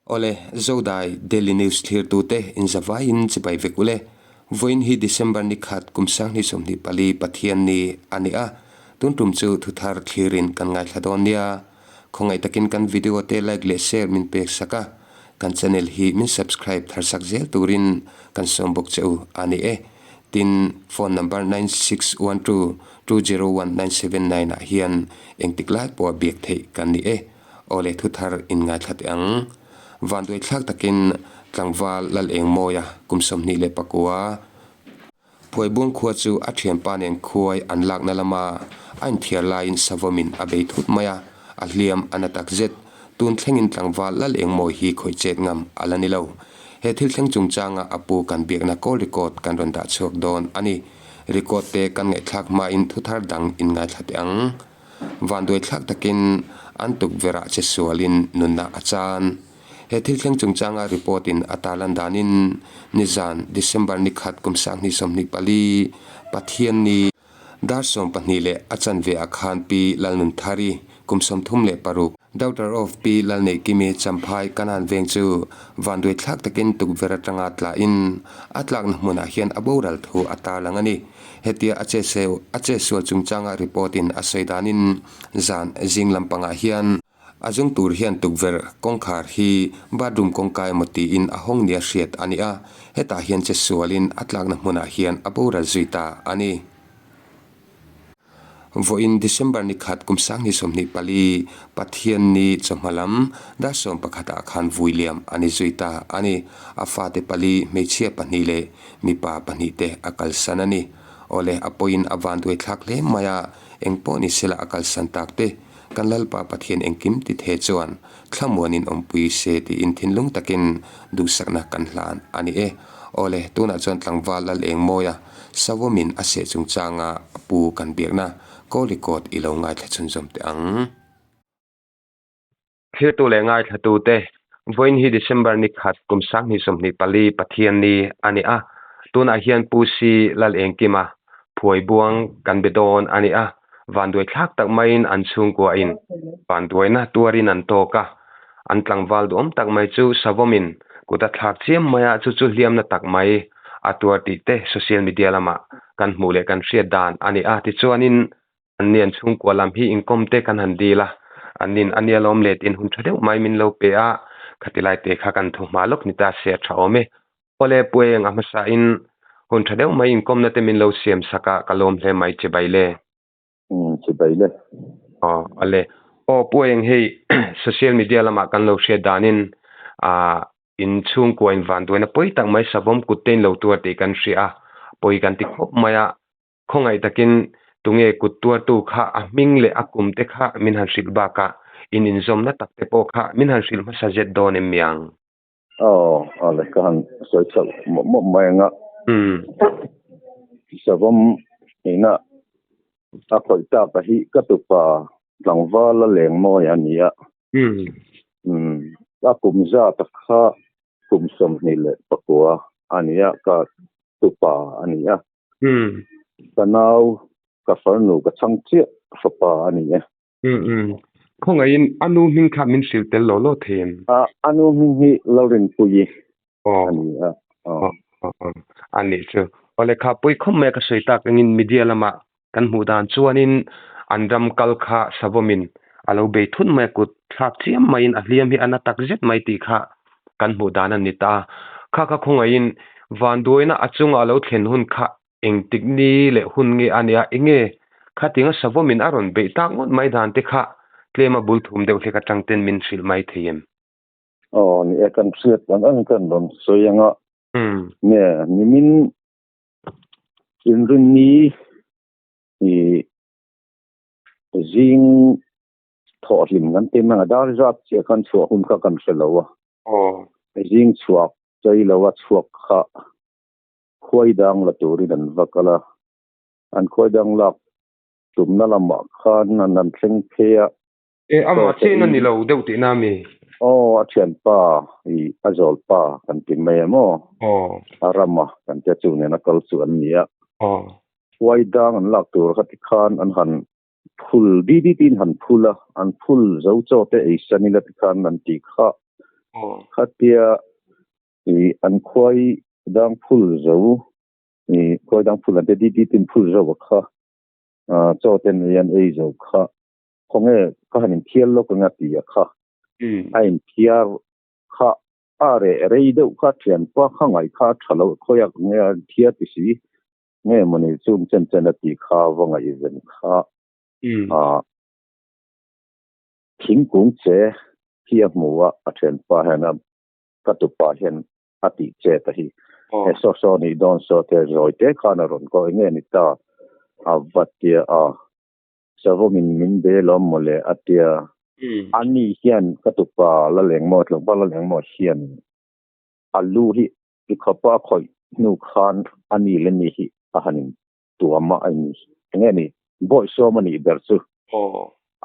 Awle, Zodai Daily News thlirtute inzavaiin chibai vek ule. Vawiin hi December ni khat kum sanghnih 24 Pathian ni a ni a, tun tum chu thuthar thlirin kan ngaithla dawn nia. Khawngaih takin kan video te like leh share min pek sak a, kan channel hi min subscribe thar sak zel turin kan sawm bawk che u a ni e. Tin, phone number 9612201979 ah hian engtik lai pawha biak theih kan ni e. Awle thuthar in ngaithla teh ang. Vanduai thlak takin tlangval Lal Engmawia kum 29 Phuaibuang khua chu a thianpa nen khuai an lakna lama a inthiar laiin savawmin a bei thut mai a, a hliam a na tak zet. Tun thlengin tlangval Lal Engmawi hi khawih chet ngam a la ni lo. He thil thleng chungchanga a pu kan biakna call record kan rawn dah chhuak dawn a ni. Record te kan ngaihthlak hmain thuthar dang in ngaithla teh ang. Vanduai thlak takin an tukverh ah che sualin nunna a chan. He thil thleng chungchanga report in a tarlan danin nizan December ni khat kum 2024 Pathianni dar 12 leh a chanve ah khan Pi Lalnunthari kum 36, Daughter of Pi Lalneihkimi Champhai Kanan veng chu vanduai thlak takin tukverh atanga tlahin a tlakna hmunah hian a boral thu a tarlang a ni. Hetia a che a che sual chungchanga report in a sawi danin zan zing lampangah hian a zung tur hian tukverh kawngkhar hi bathroom kawngka emaw tiin a hawng nia hriat a ni a, hetah hian che sualin a tlakna hmunah hian a boral zui ta a ni. Vawiin December ni khat kum 2024 Pathianni chawhma lam dar 11 ah khan vui liam a ni zui ta a ni. A fate pali, hmeichhia pahnih leh mipa pahnih te a kalsan a ni. Awle, a pawhin a vanduai thlak hle mai a, eng pawh ni sela a kalsan tak te. Kan Lalpa Pathian engkim ti the chuan thlamuanin awmpui se tiin thinlung takin duhsakna kan hlan a ni e. Awle, tunah chuan tlangval Lal Engmawia Savawmin a seh chungchanga a pu kan biakna call record i lo ngaithla chhunzawm teh ang. Thirtu leh ngaithlatute, Vawiin hi December ni khat kum 2024 Pathianni a ni a, tunah hian Pu Si Lal Engkima Phuaibuang kan be dawn a ni a, vanduai thlak tak maiin an chhungkuain vanduaina tuarin an tawk a, an tlangval duhawm tak mai chu Savawmin kut a thlak chiam mai a, chu chu hliamna tak mai a tuar tih te social media lamah kan hmuh leh kan hriat dan a ni a. Tichuanin anni an chhungkua lam hi inkawm te kan han dil a, annin a nia lawm let in hun tha deuh mai min lo pe a, khatilai te kha kan thu hma lawk ni ta se a tha awm e. Awle Pueng a hmasain hun tha deuh mai inkawmna te min lo siam sak a, ka lawm hle mai chibai le. Chibai le. Aw awle. Aw Pueng hei social media lamah kan lo hriat danin ah in chhungkua in vanduaina pawi tak mai savawm kut te in lo tuar tih kan hria a, pawi kan ti khawp mai a, khawngaih takin tunge kut tuartu kha a hming leh a kum te kha min han hrilh bakah in inzawmna tak te pawh kha min han hrilh hmasa zet dawn em miang? Aw, a le ka han sawi chhoh mawp mawp mai ang a. Savawm ina a khawih tak a hi ka tupa tlangval a leng mawi a ni a. A kum zat a kha kum 29 a ni a, ka tupa a ni a. Ka nau, ka farnu ka chhang chiah fapa a ni e. Khawngaihin a nu hming kha min hrilh tel lo lo thei em? A nu hming hi Lalrinpuii a ni a. A nih chu. Awle kha pui khawp mai a ka sawi tak angin media lamah kan hmuh dan chuanin an ram kal kha savawmin a lo bei thut mai a, kut thlak chiam maiin a hliam hi a na tak zet mai tih kha kan hmuh dan a ni ta. Kha kha khawngaihin vanduaina a chunga a lo thlen hun kha Engtik ni leh hun nge a nia, enge khatinga savawmin a rawn beih tak ngawt mai dan te kha tlema bul thum deuh hlek atang ten min hrilh mai thei em? Aw ni e, kan hriat ang ang kan rawn sawi ang a. Nge nimin inrinni i zing thawhhlim kan ti mai ang a, dar zat chiah khan chhuah hun kha kan hre lo a. Zing chhuak chei lo a chhuak kha khuai dang la turin an va kal a, an khuai dang lak tumna lamah khan an an thleng phei a. E, amah chiahin a ni lo deuh tihna a mi? Aw, a thianpa i a zawlpa kan ti mai em aw? Aw. A rama kan tia chu nena kal chu an ni a. Aw. Khuai dang an lak tur kha tikhan an han phul di di tiin han phul a, an phul zo chaw te ei san ila tikhan an ti kha. Khatia i an khuai dang phul zo i khuai dang phul an te di di tin phul zo kha chaw ten ei an ei zo kha khawnge ka han inthial lawk anga ti a kha a inthiar kha a reh rei deuh kha thianpa kha ngaih kha a tha lo khawiah nge a inthiar ti si nge mawni chung chen chen a tih kha va ngaihven kha a thingkung che hi a hmu a a thianpa hian a ka tupa hian a tih chet a hi. He saw saw nih dawn saw te zawi te khan a rawn ko eng nge ni ta a va tia a savawmin min be lawm mawle a tia. Ani hian ka tupa la leng maw tlangval la leng maw hian a lu hi tikhawpa a khawih hnu khan ani leh ni hi a han in tuam a eng nge ni bawihsawm a nih ber chu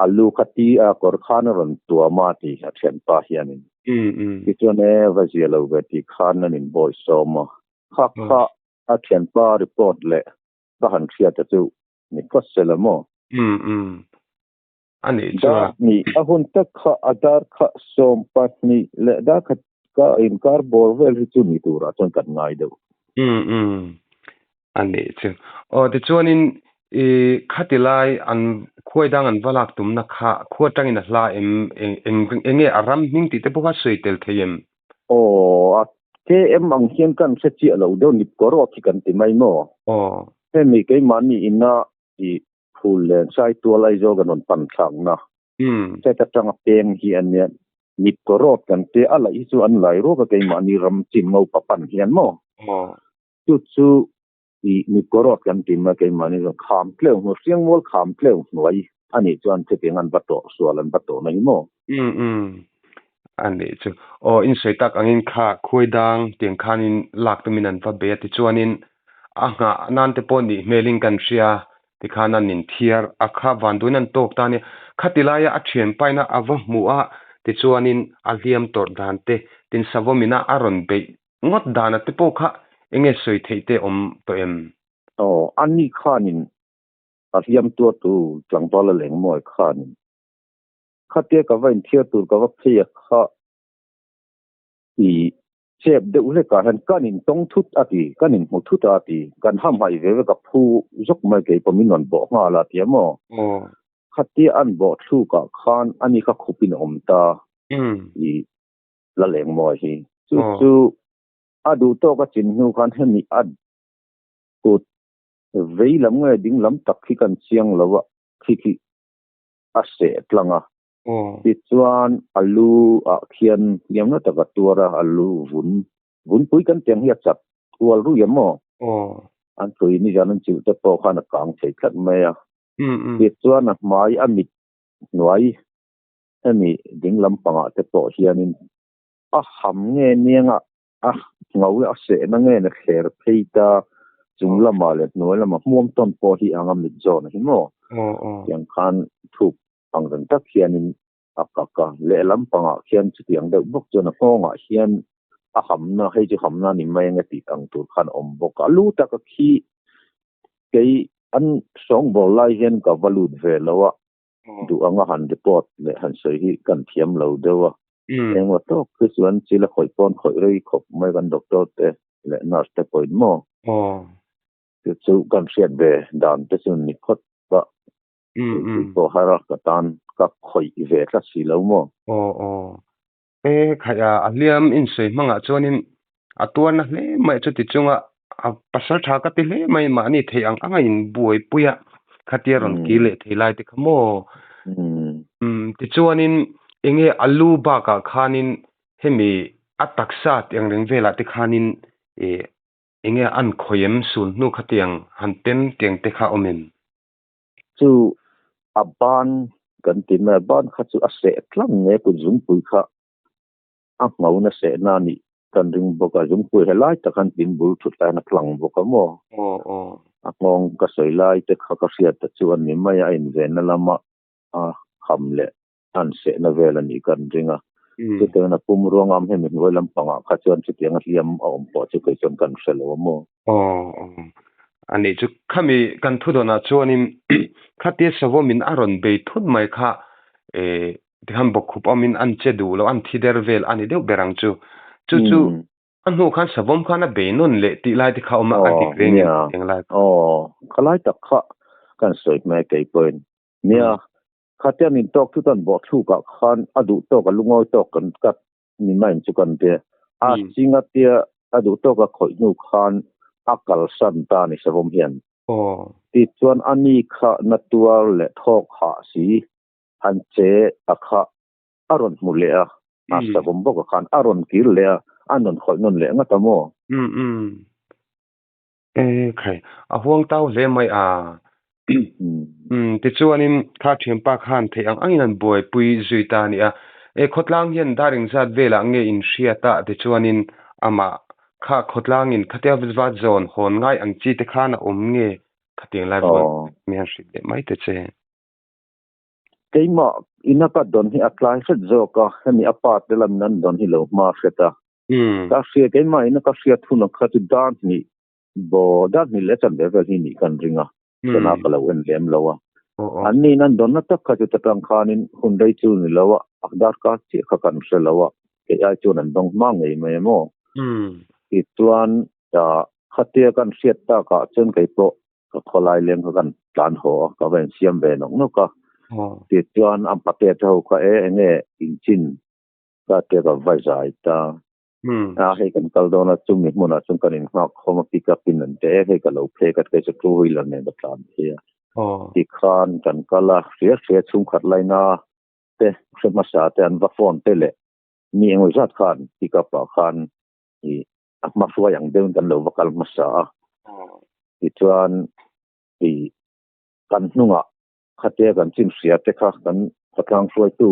a lu kha ti a kawr khan a rawn tuam a ti a thianpa hianin tichuan e va zia lo ve tih khan an in bawihsawm a kha kha a thianpa report leh ka han hriat a chu ni phawt se la maw. A nih chuan. Dar hnih a hun tak kha a dar kha 12 leh dar khat ka inkar bawr vel hi chu ni turah chuan kan ngai deuh. Umm umm a nih chu. Aw tichuanin i khati lai an khuai dang an va lak tumna kha khua tangin a hla em eng eng enge a ram hming tih te pawh kha sawi tel thei em? Aw a KM ang hian kan hre chiah lo deuh Nipkawrawt hi kan ti mai maw? Aw. Hemi keimahni ina i Phul leh Saitual Aizawl kan rawn pan thlakna set atanga peng hi a nia. Nipko road kan tia a laih hi chu an lai ruak a keimahni ram chin ngopa pan hian maw? Chu chu i Nipko road kan ti mai keimahni chuan kham tleu hnu Hriangmual kham tleu hnuai a nih chuan chutiang an va tawh sual an va tawh mai maw? A nih chu. Aw insawi tak angin kha khuai dang tiang khanin lak tumin an va bei a tichuanin a nghah nan te pawh nih hmelin kan hria tikhan an inthiar a kha vanduin an tawk ta a nia. Khati laia a thian paina a va hmuh a tichuanin a hliam tawrh dan te tin savawmina a rawn beih ngawt dana te pawh kha eng nge sawi theih te awm tawh em? Aw, ani khanin a hliam tuartu tlangval a leng mawi khanin khatia ka va inthiar tur ka va phei a kha i Chep deuh hlekah hian kan in tawng thut a ti, kan in hmu thut a ti, kan hamhaih ve ve ka phu zawk mai kei pawh min rawn bawh nghal a ti a maw? Khatia an bawh thlukah khan ani kha khupin a awm ta i la leng mawi hi. Chu chu a duh tawk a chin hnu khan hemi a kut vei lam nge ding lam tak khi kan chiang lo a, khi khi a seh tlang a. Tichuan a lu ah khian hliam na tak a tuar a, a lu vun vun pui kan tiang hi a chat kual rui em aw? An tui nizan an chilh te pawh khan a kang thei tlat mai a. Tichuan a hmai a mit hnuai hemi ding lampangah te pawh hianin a ham nge nianga a ngau a sehna nge na thler phei ta chung lamah leh hnuai lamah hmuam tawn pawh hi anga mit zawn hi maw? Tiang khan thuk ang reng tak hianin a kak a, lehlam pangah khian chutiang deuh bawk chuan a nghawngah hian a hamna, hei chu hamna a ni mai ang e tih ang tur khan a awm bawk a. A lu taka khi kei an sawngbawl lai hian ka va lut ve lo a, duh anga han report leh han sawi hi kan thiam lo deuh a. Engemaw tawk khi chuan chil a khawih pawn khawih rei khawp mai kan doctor te leh nurse te pawhin maw? Chu chu kan hriat ve dan te chu ni phawt a. Tui pawh har a ka tan ka khawih ve tlat si lo maw? Aw aw. E khaih a, a hliam insawi hmangah chuanin a tuarna hle mai chuti chunga a pasal tha ka ti hle mai mahni theih ang anga inbuaipui a khatia rawn kir leh thei lai te kha maw? Umm tichuanin enge a lu bakah khanin hemi a taksa tih ang reng velah te khanin ih enge an khawih em sul hnu khatiang han tem tiang te kha awm em? Chu a ban kan ti mai a, ban kha chu a seh tlang nge kut zungpui kha a ngho na seh na nih kan ring bawk a, zungpui helai tak han tin bul thut lai hian a tlang bawk a maw? A nghawng ka sawi lai te kha ka hriat ta chu a ni mai a, a invenna lama a kham leh an sehna vel a nih kan ring a. Chutiangin a pum ruangam hemi hnuai lampangah kha chuan chutianga hliam a awm pawh chu kei chuan kan hre lo a maw? Aw a nih chu khami kan thudawnah chuanin khatia savawmin a rawn bei thut mai kha eh. Tikhan bawkkhup awmin an che duh lo, an thi der vel a ni deuh ber ang chu. Chu chu a hnu khan savawm khan a bei nawn leh tih lai te kha a awm a, a dik reng em eng lai kha? Aw, kha lai tak kha kan sawi hmel kei pawhin. Nia, khatia min tawk thut an bawhthlukah khan a duh tawk a lungawi tawk kan kat ni maiin chu kan tia. A chinga tia a duh tawk a khawih hnu khan a kalsan ta a ni savawm hian. Tichuan a ni kha na tuar leh thawk hah si han che a kha a rawn hmu leh a, a savawm bawk a khan a rawn kir leh a, a nawn khawih nawn leh ngat a maw? Umm umm. E khai, a huang tau hle mai a. Umm tichuanin kha thianpa khan theih ang angin an buaipui zui ta a ni a. E khawtlang hian dar engzat velah nge in hriat a tichuanin amah kha khawtlangin khatia vat zawn hawn ngai ang chi te khan a awm nge khatiang lai vuan mi han hrilh leh mai ta che. Keimah ina ka dawn hi a tlai hret zawk a, hemi a pa te lamin an dawn hi lo hma hret a. Ka hria keimah ina ka hriat hun ang kha chu dar hnih baw dar hnih leh chanve vel hi nih kan ring a, chana ka lo en lem lo a. An niin an dawnna tak kha chu ta tang khanin hun rei chu ni lo a, a darkar chiah kha kan hre lo a, kei ai chuan an dawng hma ngei mai em aw. Tichuan khatia kan hriat takah chuan keipawh Ka khawlai leng kha kan tlan haw a, ka va insiam ve nawk nawk a. Tichuan a patea te ho kha e enge inchin ka tia ka va zai ta. A hei kan kal dawn a, chumi hmunah chuan kan innghak khawm a, pick up in an ti e, hei ka lo phei ka ti chu two wheeler nen ka tlan phei a. Tikhan kan kal a, hria hria chhungkhat laina te hre hmasa te an va phone te leh mi engemaw zat khan pick up ah khan i a hma hruai ang deuhin kan lo va kal hmasa a. Tichuan i kan hnungah khatia kan chin hria te kha kan khawtlang hruaitu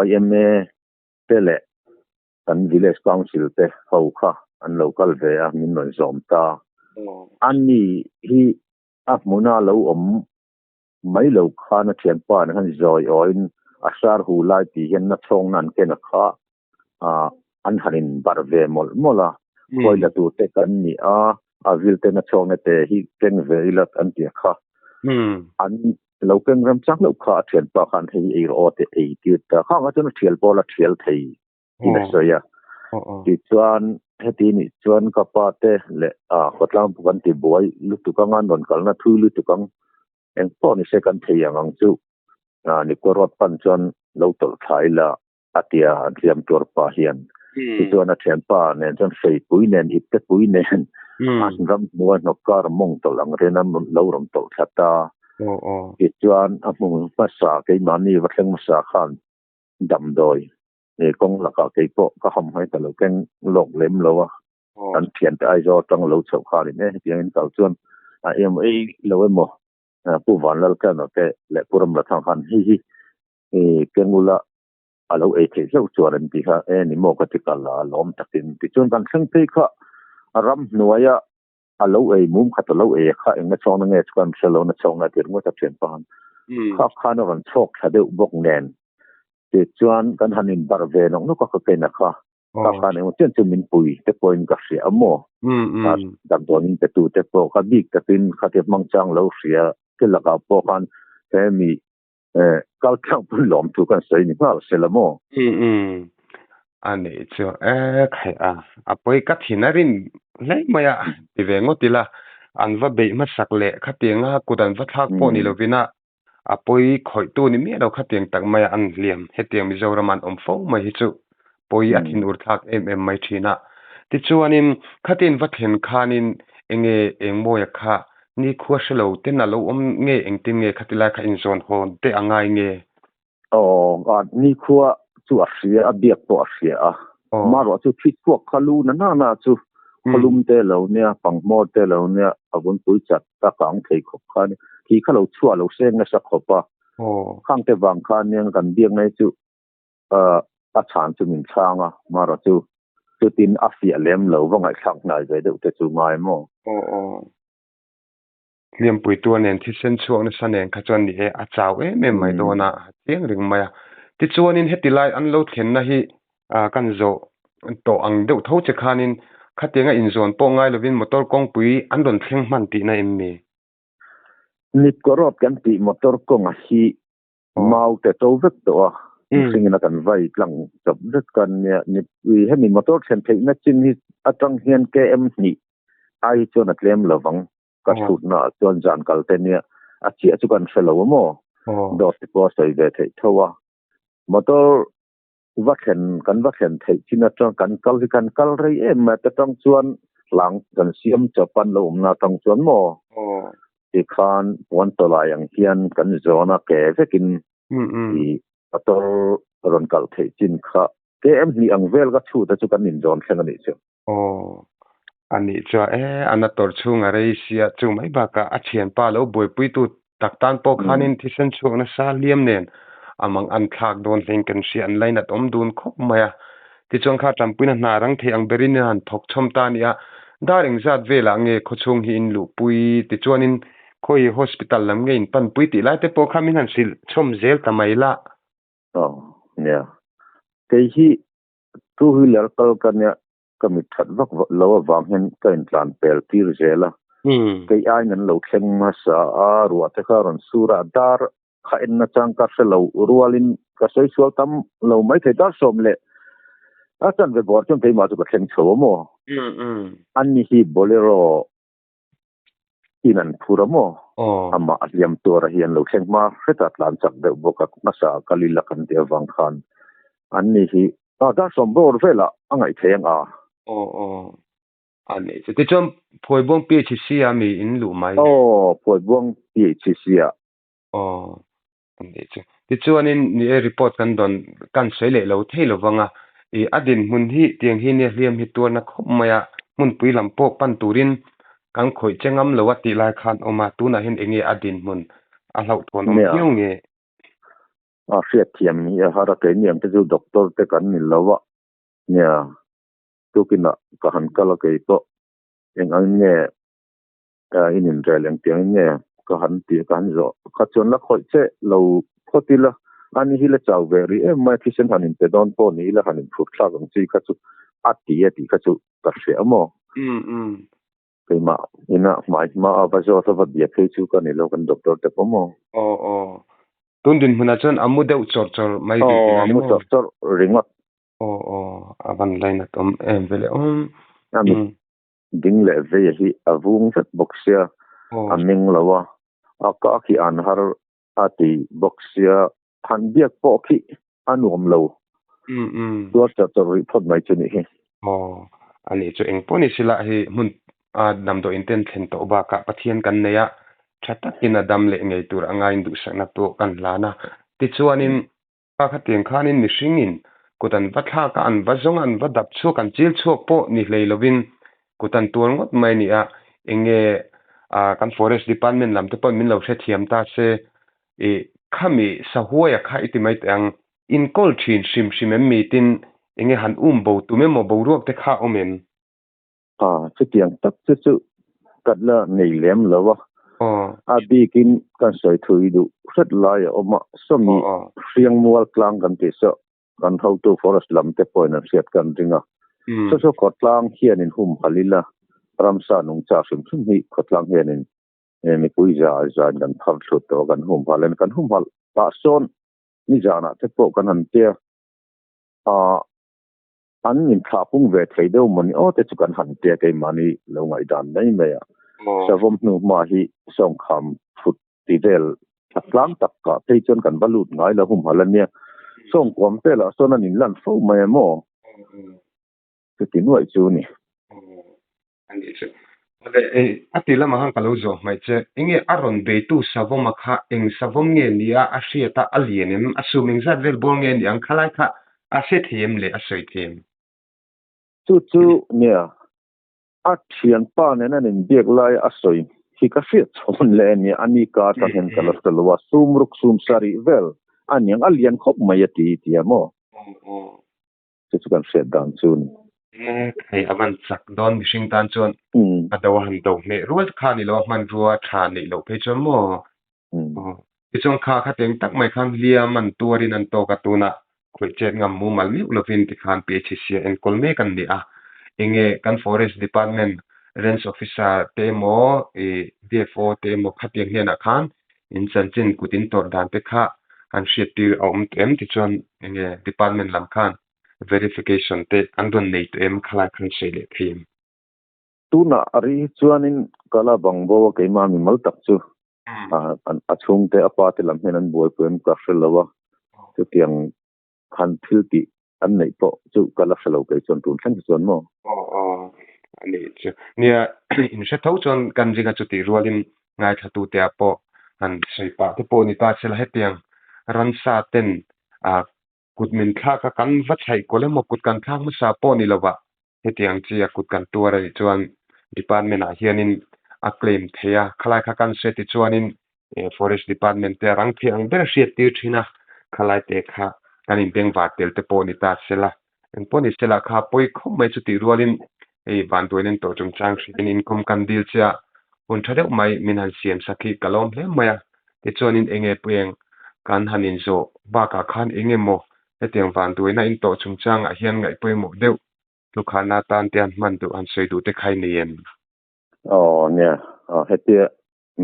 YMA te leh kan Village Council te ho kha an lo kal ve a, min rawn zawm ta. Ani hi a hmuna lo awm mai lo khan a thianpa nen khan zawi awiin a sar hu lai tih hian na chhawngna an ken a kha an han in barh ve mawlh mawlh a, khawi la tur te kan ni a, a vil te na chhawngna te hi keng ve ila an ti a kha. An lo keng rem chang loh kha a thianpa khan hei ei rawh aw te ei tir ta khang ah chuan a thial pawh la thial thei in a sawi a. Tichuan heti nih chuan ka pa te leh khawtlang pawh kan ti buai lutuk ang a, an rawn kalna thui lutuk ang eng pawh ni se kan thei ang ang chu Nikua Road pan chuan lo tawlh thla ila a ti a, an hliam tuar pa hian. Tichuan a thianpa nen chuan feipui nen, ipte pui nen an ram hnuai hnawk kar mawng tawlh ang rian an lo rawn tawlh thla ta. Tichuan a hmun hmasa keimahni va thleng hmasa khan damdawi kawng lakah keipawh ka ham hai ta lo keng lawk lem lo a, kan thiante Aizawl atang lo chhoh khanin e hetiangin kal chuan a em ei lo emaw Pu Vanlaltlana te leh Pu Ramlathang khan hei hi Kengula a lo ei theih hlauh chuan an ti kha e ni maw ka ti kal a lawm takin tichuan kan thleng phei kha ram hnuaia a lo ei mum khat a lo ei kha engna chhawngna nge chu kan hre lo na chhawngna tir ngawt a thian pahan kha khan a rawn chhawk thla deuh bawk nen tichuan kan han in bar ve nawk nawk a ka ken a kha kha khan engmaw chian chu min pui te pawhin ka hria a maw damdawiin pe tu te pawh kha bik takin khatia hmang chang lo hria te lakah pawh khan he mi kal thlak pui lawm thu kan sawi ni nghal se la maw? Umm a nih chu e khai a, a pawi ka thin a rin hle mai a ti ve ngawt ila, an va beih hmasak leh khatianga kut an va thlak pawh ni lovin a, a pawi khawihtu ni miah lo khatiang tak maia an hliam hetiang Mizoram an awm fo mai hi chu pawi a thin ur thlak em em mai thin a. Tichuanin khatin va thlen khanin enge Engmawia kha Nikhua hre lo ten a lo awm nge engtin nge khati lai kha inzawn hawn te a ngai nge? Aw, a nikhua chu a hria a, biak pawh a hria a. Marawh chu thi chhuak kha lu na na na chu khawlum te lo nia, panghmawr te lo nia, a vunpui chat a kang thei khawp kha nia. Thi kha lo chhuah lo seng nasa khawp a. Khang te vang khan nia kan biak na hi chu a chhan chu min chhang a, marawh chu chutin a fiah lem lo va ngaihthlak hnai ve deuh te chu ngai maw? Aw aw. Hliampui tua nen thisen chhuak nasa nen kha chuan ni e, a chau em em mai dawn a, a chiang reng mai a. Tichuanin heti lai an lo thlenna hi kan zawh tawh ang deuh tho che khanin khatianga inzawn pawh ngai lovin motor kawngpui an rawn thleng hman tihna em ni? Nitkaw road kan tih motor kawnga hi mau te to vek tawh a. Mihringin a kan vai tlang chawp vek kan nia. Hemi motor thlen theihna chin hi atang hian KM hnih ai hi chuan a tlem lovang. Ka chhutna ah chuan zan kal te nia a chiah chu kan hre lo a maw? Dawt te pawh a sawi ve theih tho a. Motor va thlen kan va thlen theih chin atang kan kal hi kan kal rei em mai ta tang chuan hlang kan siam chawp an lo awmna atang chuan maw? Tikhan puan tawlai ang hian kan zawn a ke vekin i motor rawn kal theih chin kha KM hnih ang vel ka chhut a chu kan inzawn thleng a nih chu. Aw, a nih chuan e, a na tawrh chhung a rei sia, chu mai bakah a thianpa lo buaipuitu tak tan pawh khanin thisen chhuak nasa hliam nen a mang an thlak dawn hlein kan hria, an lainat awm dun khawp mai a. Tichuan kha tanpuina hna rang thei ang berin in han thawk chhawm ta a ni a, dar engzat velah nge khawchhung hi in luhpui tichuanin Khawi hospital lam nge in panpui tih lai te pawh kha min han hrilh chhawm zel ta mai la. Aw, nia. Kei hi two wheeler kal ka nia, ka mit that vak lo avang hian ka intlan pel tir zel a. Kei aiin an lo thleng hmasa a, ruah te kha a rawn sur a, dar kha en nachang ka hre lo rualin ka sawi sual tam lo maithei dar 10 leh a chanve bawr chuan keimah chu ka thleng chho a maw? Ani hi Bolero in an phur a maw? Amah a hliam tuar a hi an lo thleng hma hret a, tlan chak deuh bawk a, hmasa ah kal ila kan tih avang khan an ni hi a dar 10 bawr velah a ngaih thei ang a. Aw aw a nih chu. Tichuan Phuaibuang PHC ah mi in luh mai? Aw Phuaibuang PHC ah. Aw a nih chu. Tichuanin ni e report kan dawn kan sawi leh lo thei lo vang a, ih a dinhmun hi tiang hi nia hliam hi tuarna khawp mai a, hmunpui lam pawh pan turin kan khawih che ngam lo a tih lai khan awm a, tunah hian eng nge a dinhmun a hlauhthawn awm viau nge? A hriatthiam hi a har a, keini ang te chu doctor te kan ni lo a, nia tukinah ka han kal a kei pawh eng ang nge in inrel engtiang in nge ka han tih ka han zawh kha chuan la khawih che lo phawt ila ani hi la chau ve rih em mai thisen han inpe dawn pawh ni ila han inphur thlak ang chi kha chu a ti a tih kha chu ka hria a maw keimah ina hmai hma a va zawt a va bia phei chu ka ni lo kan doctor te pawh maw. Aw aw tun dinhmunah chuan a mu deuh chawrh chawrh mai rih tih a ni maw? Aw a mu chawrh chawrh ringawt. Aw aw a van lainat awm em vele awm. Ding leh vei hi a vung vek bawk sia, a meng lo a, a ka khi an har a ti bawk sia, han biak pawh khi a nuam lo. Tuar char char rih phawt mai chu nih hi. Aw, a nih chu eng pawh ni sila hei hmun a damdawi in ten thlen tawh bakah Pathian kan nei a, tha takin a dam leh ngei tur a ngaiin duhsakna pawh kan hlan a. Tichuanin Kha khatiang khanin mihringin kut an va thlak a, an va zawng a, an va dap chhuak, an chil chhuak pawh ni hlei lovin kut an tuar ngawt mai a ni a. Eng nge kan Forest Department lam te pawhin min lo hrethiam ta se, ih khami sahuaia kha i ti mai teh ang, inkawl thin hrim hrim em mi tin eng nge han um bo tum emaw boruak te kha awm em? Chutiang tak chu chu ka la nei lem lo a, a bikin kan sawi thui duh hret lai a awm a, sawmi Hriangmual tlang kan tih saw kan hotu forest lam te pawhin an hriat kan ring a, saw saw khawtlang hianin humhalh ila ramsa nungcha hrim hrim hi khawtlang hianin mipui za zain kan phar thlut tawh a, kan humhalh a ni, kan humhalh pah sawn nizanah te pawh kan han tia a. An inthlah pung ve thei deuh mawni aw te chu kan han tia keimahni lo ngaihdan mai mai a. Savawm hnu hma hi sawngkham phut ti vel a tlang tak kah phei chuan kan va lut ngai lo humhalh a nia. Sawngkuam velah sawn an inlan fo mai a maw? Chuti nuaih chu ni. A nih chu. Awle, ei, a ti lamah khan ka lo zawh hmaih che. Enge a rawn beitu savawma kha eng savawm nge ni a, a hriat a, a lian em? A sum engzat vel bawr nge ni ang khalai kha a hre thei em le, a sawi thei em? Chu chu nia, a thianpa nen an inbiak lai a sawi hi ka hriat chhawn le nia, a ni ka atang hian ka la hre lo a, sum ruk sum sarih vel a niang, a lian khawp mai a ti tia maw? Chu chu kan hriat dan chu ni. Hei a van chak dawn mihring tan chuan a do a han do hneh rual kha a ni lo a, hmanrua tha neih loh phei chuan maw? Tichuan kha kha teng tak mai khan hliam an tuarin an tawk a, tunah khawih chet ngam mumal meuh lovin tikhan PHC a enkawl mek an ni a. Enge kan Forest Department Range Officer te emaw ih DFO te emaw khatiang hnenah khan in chanchin kut in tawrh dan te kha. han hriat tir a awm tawh em tichuan enge department lam khan verification te an rawn nei tawh em khalai khan sawi leh thei em? Tunah a ri hi chuanin ka la bang bo a keimah mimal tak chu a chhungte a pa te lam hian an buaipui em ka hre lo a, chutiang khan thil tih an neih pawh chu ka la hre lo kei chuan tun thleng hi chuan maw? Aw aw a nih chu. Nia in hre tho chuan kan ringa chutih rualin ngaithlatute ah pawh han sawi pah te pawh ni ta sela hetiang ransa ten ah kut min thlak a kan va chhaih kawlh emaw kut kan thlak hmasa pawh ni lovah hetiang chi a kut kan tuar a nih chuan department ah hianin a claim thei a, khalai kha kan hre ti chuanin forest department te a rang thei ang ber a hriat tir thin a, khalai te kha kan inbeng var tel te pawh ni ta sela, engpawh ni sela kha pawi khawp mai chutih rualin hei vanduain an tawh chungchang hriain inkhawm kan dil che a, hun tha deuh mai min han siam sak hi ka lawm hle mai a, tichuanin enge peng kan han inzawh bakah khan eng emaw Hetiang vanduaina in tawh chungchangah hian ngaih pawimawh deuh hnukhahna atan te han hman duh han sawi duh te kha i nei em? Aw nia, hetia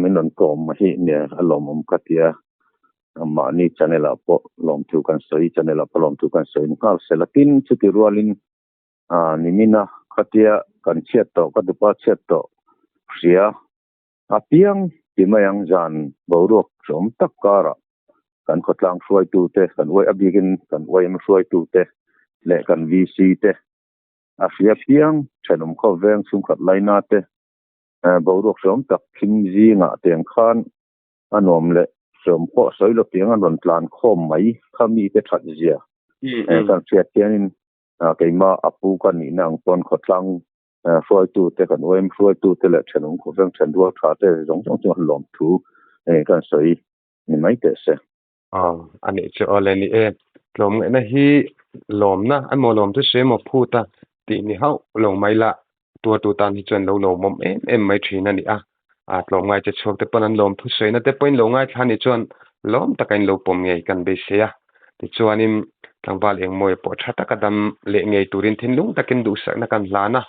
min rawn kawm hi nia a lawmawm ka tia, mahni channel ah pawh lawmthu kan sawi, channel ah pawh lawmthu kan sawi nghal sela tin chuti rualin nimina khatia kan chhiat tawh ka dupa chhiat tawh hria A piang ti mai ang zan boruak hreawm tak karah kan khawtlang hruaitute, kan uai a bikin kan uaim hruaitute leh kan VC te a hria piang thenawm khaw veng chhungkhat laina te boruak hreawm tak thim zingah tiang khan a nuam leh hreawm pawh sawi lo tiang an rawn tlan khawm mai kha mite that zia kan hriat hianin keimah a pu ka nihna ang pawn khawtlang hruaitute kan uaim hruaitute leh thenawm khawveng thenrual tha te zawng zawng chu an lawm thu kan sawi ni mai teh se. Aw, a nih chu aw le ni e. Tlawmngaihna hi lawmna emaw lawm chu sawi emaw phut a tih ni hauh lo mai la, tuartu tan hi chuan lo lawmawm em em mai thin a ni a. A tlawmngai che chhuak te pawn an lawm thu sawina te pawhin lo ngaithla a nih chuan lawm taka in lo pawm ngei kan beisei a. Tichuanin tlangval engmawia pawh tha taka dam leh ngei turin thinlung takin duhsakna kan hlan a.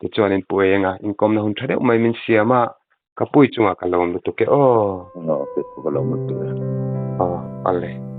Tichuanin Pu Enga inkawmna hun tha deuh mai min siam a, ka pui chungah ka lawm lutuk e aw. Aw, ka lawm lutuk e. Aw, ale.